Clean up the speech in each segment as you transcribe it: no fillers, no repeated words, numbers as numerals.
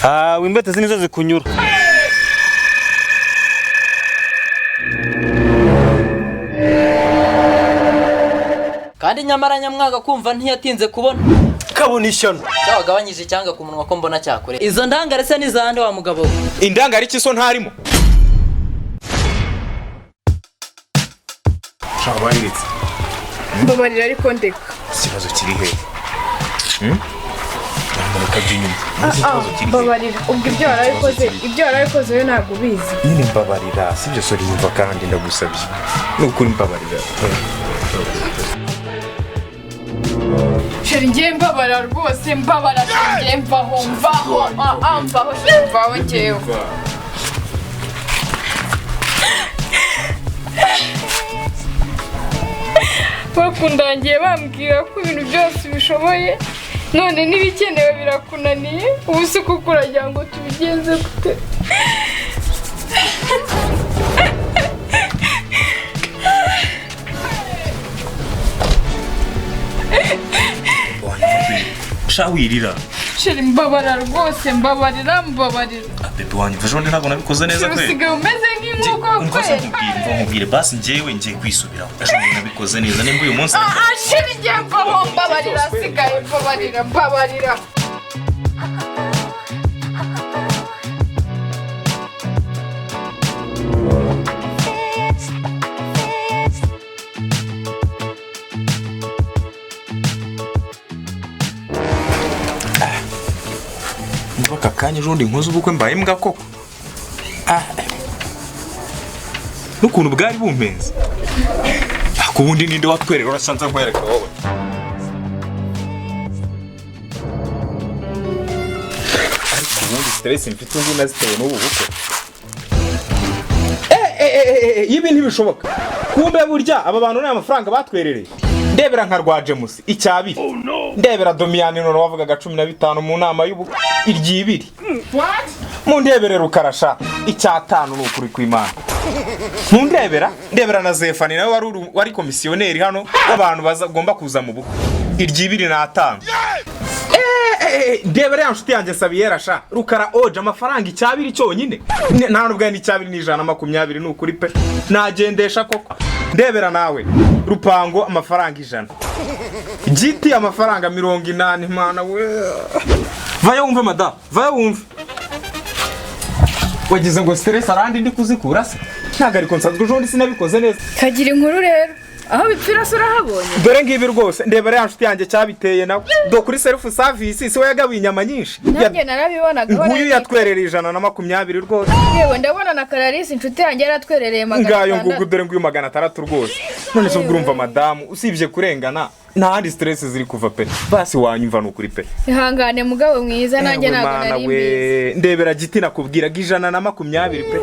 Ah, wimbete nizo zikunyura. Kandi nyamara nyamwanga kumva ntiyatinze kubona. Kabona ishyano. Cyagabanyije icyanga ku munwa ko mbona cyakure. Izo ndangare se ni zande wa mugabo we? Indangare iki so ntarimo? Shaka bayiritse. Mbabarira ariko ndeka. Ikibazo kiri he? Nyamuneka jya inyuma. Ntuzi ikibazo kiri he? Mbabarira, ubwo ibyo warabikoze, ibyo warabikoze we ntabwo ubizi. Nyine mbabarira, sibyo sori yumva kandi ndagusabye. Ni ukuri mbabarira. Chéri ngiye mbabara rwose, mbabara chéri ngiye mvaho, mvaho, ah ah mvaho chéri mvaho ngewe. Bakundangiye bambwira ko ibintu byose ubishoboye, none n'ibikenewe birakunaniye, ubu se koko uragira ngo tubigenze gute? Sha wirira. Chéri mbabara rwose, mbabarira, mbabarira. Bebe wanjye ejo bundi ntabwo nabikoze neza Chéri kweli. usigaye umeze nk'inkoko Umva se kweli. nkubwire, umva nkubwire basi njyewe ngiye kwisubiraho. Ejo bundi nabikoze neza nimba uyu munsi Ah ah chéri ngiye mvaho, mbabarira, sigaye mbabarira, mbabarira. Niba aka kanya ejo bundi nkoze ubukwe mbaye imbwa koko. Ah. N'ukuntu bwari bumpenze. Ku wundi ninde watwerera urasanze nkwereka wowe. Ariko ubundi stress mfite ubu nazitewe n'ubu bukwe. Ibi ntibishoboka. Kumbe burya aba bantu nta mafaranga batwerereye. Ndebera nka rwa James icyabiri. Ndebera Domiyani none wavugaga 15 mu nama y'ubukwe iryibiri. Mundebere rukarasha icyatanu ni ukuri kw'Imana. Mundebera ndebera na Zefani nawe wari wari komisiyoneri hano w'abantu bagomba kuza mu bukwe iryibiri n'atanu. Ndebera ya nshuti yanjye Sabiyera sha rukara oje amafaranga icyabiri cyonyine nta nubwo ari icyabiri ni 120 ni ukuri pe nagendesha koko. Ndebera nawe rupango amafaranga 100 giti amafaranga 80 mana we. Vayo wumve madamu, vayo wumve. Wagize ngo stress arandi ndi kuzikura se? Ntago ariko nsanzwe ejo bundi sinabikoze neza. Kagira inkuru rero, aho bipfira se urahabonye? Dore ngibi rwose ndebera ya nshuti yanjye cyabiteye nawe. Do kuri self service si we yagabuye inyama nyinshi. Nanjye narabibonaga. Nguyu yatwerereye 120 rwose. Yewe ndabona na Clarisse inshuti yanjye yaratwerereye Ngayo ngugu 600. dore nguyu 600 rwose. None se ubwo urumva madamu usibye kurengana nta handi stress ziri kuva pe. Basi wanyumva ni ukuri pe. Ihangane mugabo mwiza nanjye Ewe ntabwo mana nari we, mbizi. ndebera giti nakubwiraga 120 pe.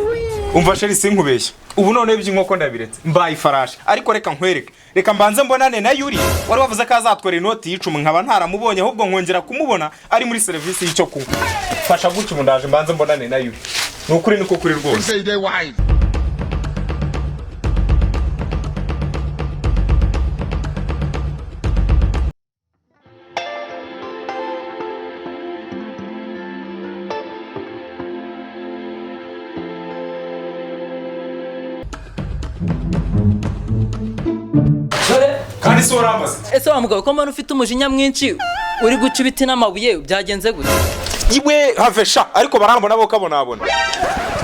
Umva chéri sinkubeshya. Ubu none iby'inkoko ndabiretse. Mbaye ifarashi. Ariko reka nkwereke. Reka mbanze mbonane na Yuri. Wari wavuze ko azatwara inoti y'icumi nkaba ntaramubonye ahubwo nkongera kumubona ari muri serivisi y'icyo kunywa. Fasha gutya ubu ndaje mbanze mbonane na Yuri. Ni ukuri niko kuri rwose. Kandi si urambaza. Ese wa mugabo ko mbona ufite umujinya mwinshi uri guca ibiti n'amabuye byagenze gute? Iwe have sha ariko barambona bo kabonabona.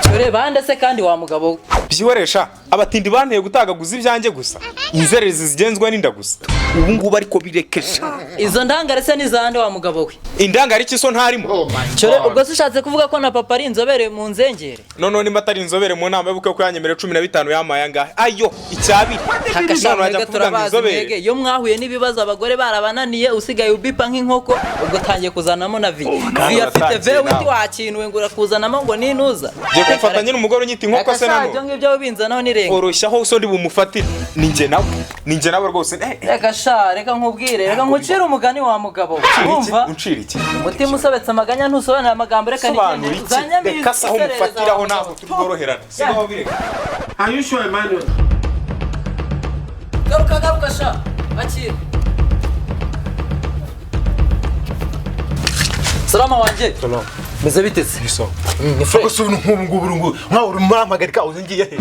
Cyore bande se kandi wa mugabo we? Byihoresha abatindi banteye gutagaguza ibyanjye gusa. Inzererezi zigenzwa n'inda gusa. Ubu ngubu ariko birekesha. Izo ndangare se ni zande wa mugabo we? Indangare iki so ntarimo? Cyore ubwo se ushatse kuvuga ko na papa ari inzobere mu nzengere? None nimba atari inzobere mu nama y'ubukwe ko yanyemereye 15 yamaye angahe? Ayo icyabiri. Hakasha None wajya mwebwe kuvuga ngo turabazi inzobere. mwebwe iyo mwahuye n'ibibazo abagore barabananiye usigaye ubipa nk'inkoko ubwo utangiye kuzanamo na vi. Kandi Vi afite uratangiye vewiti nawe. wakinuwe ngo urakuzanamo ngo ninuza. Ngiye kumfata nyine umugore unyita inkoko se Reka sha, ibyo nanone. ngibyo binzanaho n'irenga. Oroshyaho so ndi bumufatire. Ni njye nawe. Ni njye nawe rwose. Reka sha, reka nkubwire, reka nkucire umugani wa mugabo we. Urumva? Uncira iki? Umutima usobetse amaganya ntusobanura amagambo reka Sobanura nigende. iki? Uzanyamirize Reka se aho userereza mufatiraho wa ntabwo mugabo. turi bworoherane. Sigaho bireka. Are you sure, Emmanuel? Garuka garuka sha. Akira. Salama wanjye. Salama. Meze bitese. Ni sawa. Ni fresh. Gusa ubu nk'ubu ngubu ngubu nkawe uri murampagarika uzi ngiye he?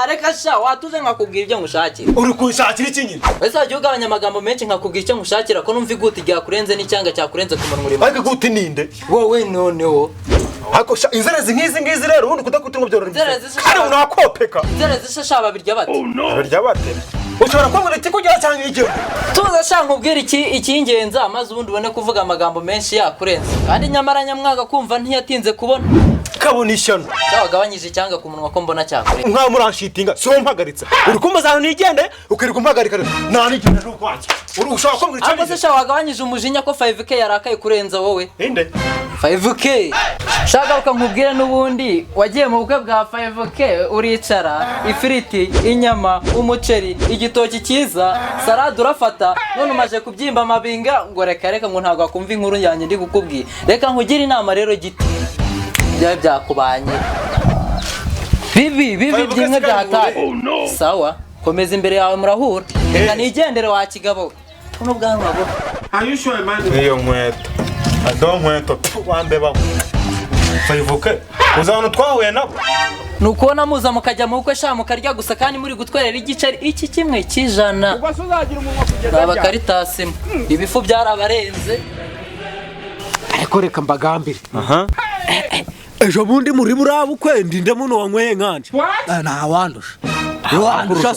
Reka sha, watuze nkakubwira ibyo ngushakira. Uri kunshakira iki nyine? Ese wagiye ugabanya amagambo menshi nkakubwira icyo ngushakira, ko numva iguti ryakurenze n'icyanga cyakurenze ku munwa urimo. Ariko iguti ninde? Wowe noneho. Ariko sha, inzerezi nk'izi ngizi rero ubundi kudakuta ngo byorora Inzerezi imisoro. Kandi unakopeka. Inzerezi se sha babirya bate? Babirya bate? Ushobora kumbwira iki kugira cyangwa igihe? Tuza sha nkubwire iki icyingenza, maze ubundi ubone kuvuga amagambo menshi yakurenze. Kandi nyamara nyamwanga kumva ntiyatinze kubona. Kabona ishyano. Sha wagabanyije icyanga ku munwa ko mbona cyakurenze. Nkaho muranshitinga, si wowe mpagaritse. Uri kumbaza ahantu nigende, ukirirwa umpagarika rero. Nta nigende n'ukwanjye. Uri ushobora kumbwira icyo Ariko se sha wagabanyije umujinya ko 5K yarakaye kurenza wowe? Inde? 5K. Shagaruka nkubwire n'ubundi wagiye mu bukwe bwa 5K uricara, ifiriti, inyama, umuceri, igitoki cyiza, salade urafata, none umaje kubyimba amabinga ngo reka reka ngo ntabwo wakumva inkuru yanjye ndi kukubwira. Reka nkugire inama rero giti. Byawe byakubanye. Bibi bibi byimwe byataye. Sawa, komeza imbere yawe murahura. Reka nigendere wa kigabo. Tuno bwanwa bwo. Are you sure, Emmanuel? Iyo nkweto. Ado nkweto wambebaho. 5K. Uzabona twahuye nabo. Nukubona muza mukajya mu bukwe sha mukarya gusa kandi muri gutwerera igiceri iki kimwe cy'ijana. Ubwo se uzagira umunwa kugeza Aba karitasi ibifu byarabarenze. Ariko reka mbagambire. Ejo bundi muri buriya bukwe ndinde muno wanyweye nkanje. Nta wandusha. Wandusha.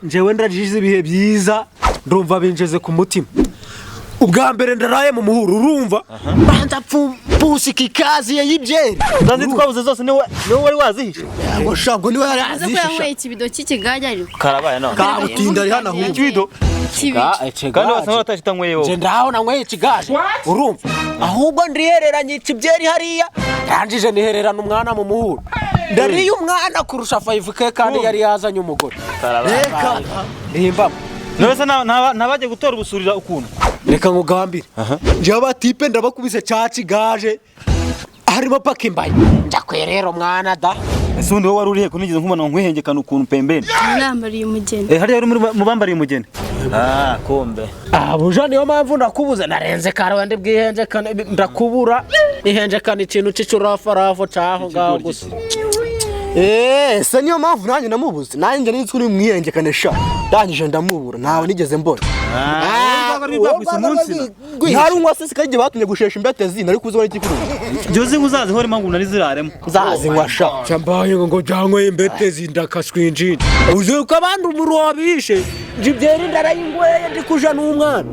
Njyewe ndagize ibihe byiza, ndumva binjeze ku mutima. Ubwa mbere ndaraye mu muhuro urumva banza pfusi kikazi y'ibyeri. Zanzi twabuze zose niwe wari wazihishe. Ngo shabwo niwe yari Aza ko azihishe. yanyweye ikibido cy'ikigage ariko. Karabaye none. Kabutinda ari hano ahubwo. Ikibido. Kandi wasanga batashita nyweye wowe. Nje ndaho nanyweye ikigaje urumva ahubwo ndihereranye ikibyeri hariya ndangije nihererana umwana mu muhuro. Ndariye umwana kurusha 5K kandi yari yazanye umugore. Reka Ndimbamo. None se ntabagiye gutora ubusurira ukuntu. Reka nkugambire. Njyewe abatipe ndabakubise cya kigaje harimo paka imbaye. Ndakwerera umwana da. Ese ubundi wowe wari urihe ko nigeze nkubona ngo nkwihengekane ukuntu pembeni? Nambariye umugeni. Hariya wari mu bambariye umugeni. Ah, kumbe. Abuja niyo mpamvu ndakubuze narenze kare ndi bwihengekane ndakubura ihenjekana ikintu c'icurafarafo caho ngaho gusa. Se niyo mpamvu nanjye namubuze. Nanjye nari nzi mwihengekane sha. Ndangije ndamubura ntawe nigeze mbona. Ntarunywa se sikagiye batumye gushesha imbetezi nari kuzibona ikikuru. Jozi ngo uzazihore impamvu nari ziraremo. Nzazinywa sha. Chambaye ngo janywe imbetezi ndakaswinjini. Uzi ko abandi umurobishe njibyeri ndarayingweye ndi kuja n'umwana.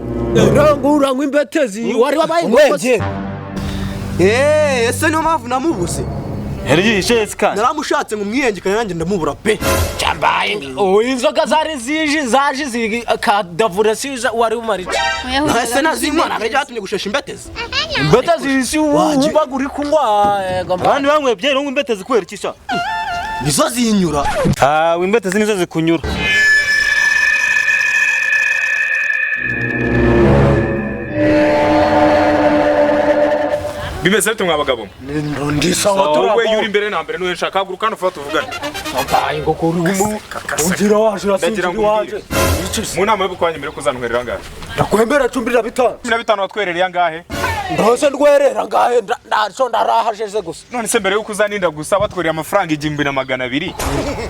Ngo uranywa imbetezi wari wabaye Umwebye. Ese niyo mpamvu namubuze. Yari kandi. Naramushatse ngo mwihengekane nanjye ndamubura pe. Chambaye ngo inzoga zari zije zaje zikadavura siza wari umaritse. Ese nazinywa ntabwo batumye gushesha imbetezi. Imbetezi si uba uri kunywa. Abandi banyweye byeri ngo imbetezi kubera iki sha? Nizo zinyura. Ah, imbetezi nizo zikunyura. Bimeze bite mwa bagabo? Ndisawa Wowe yuri imbere na mbere niwe nshaka haguruka hano vuba tuvugane. Mbaye ngo kuri umu ungira waje urasinzira iwaje. Mu nama y'ubukwe wanjye mbere kuzantwerera angahe? Ndakwembera 15. 15 watwerereye angahe? Ndose ndwerera ngahe ndaco ndarahajeze gusa. None se mbere yuko uzaninda gusa batwereye amafaranga 1200.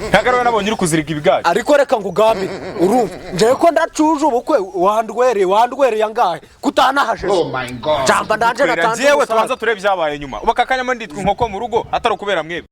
Ntagarawe nabonye uri kuzirika ibigaje. Ariko reka ngugambire urumva njewe ko ndacuje ubukwe wandwereye angahe kutanahajeze. Oh my god. Jamba ndanje natanze. Jewe tubanza turebe byabaye nyuma. Ubaka kanyama nditwa inkoko mu rugo atari ukubera mwebwe.